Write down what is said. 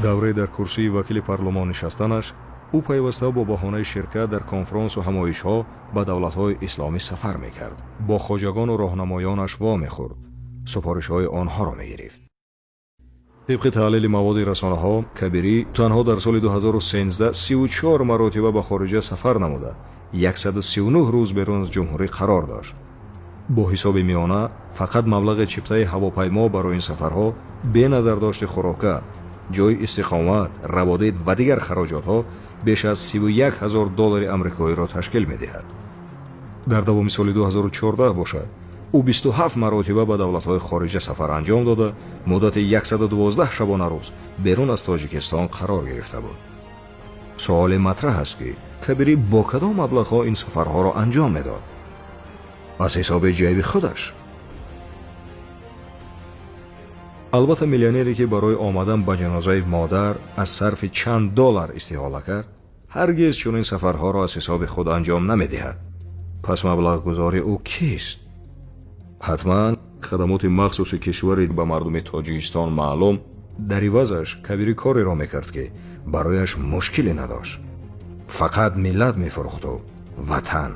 Давраи дар курсии вакили парлумон нишастанаш ӯ пайваста бо баҳонаи ширкат дар конфронсу ҳамоишҳо ба давлатҳои исломӣ сафар мекард, бо хоҷагону роҳнамоёнаш вомехӯрд, супоришҳои онҳоро мегирифт. Тибқи таҳлили маводи расонаҳо, Кабирӣ танҳо дар соли 2013 34 маротиба ба хориҷа сафар намуда, 139 рӯз берун аз ҷумҳурӣ қарор дошт. Бо ҳисоби миёна, фақат маблағи чиптаи ҳавопаймо барои ин сафарҳо, бе назардошти хӯрока, ҷойи истиқомат, раводид ва дигар хароҷотҳо, беш аз 31 ҳазор доллари амрикоиро ташкил медиҳад. Дар давоми соли 2014 бошад, ӯ 27 маротиба ба давлатҳои хориҷа сафар анҷом дода, муддати 112 шабонарӯз берун аз Тоҷикистон қарор гирифта буд. Суоле матраҳ аст, ки Кабирӣ бо кадом маблағҳо ин сафарҳоро анҷом медод? Аз ҳисоби ҷайби худаш? Албатта, миллионере, ки барои омадан ба ҷанозаи модар аз сарфи чанд доллар истиҳола кард, ҳаргиз чунин сафарҳоро аз ҳисоби худ анҷом намедиҳад. Пас маблағгузори ӯ кист? Ҳатман хадамоти махсуси кишвари ба мардуми Тоҷикистон маълум. Дар ивазаш Кабирӣ кореро мекард, ки барояш мушкиле надошт, фақат миллат мефурӯхту ватан.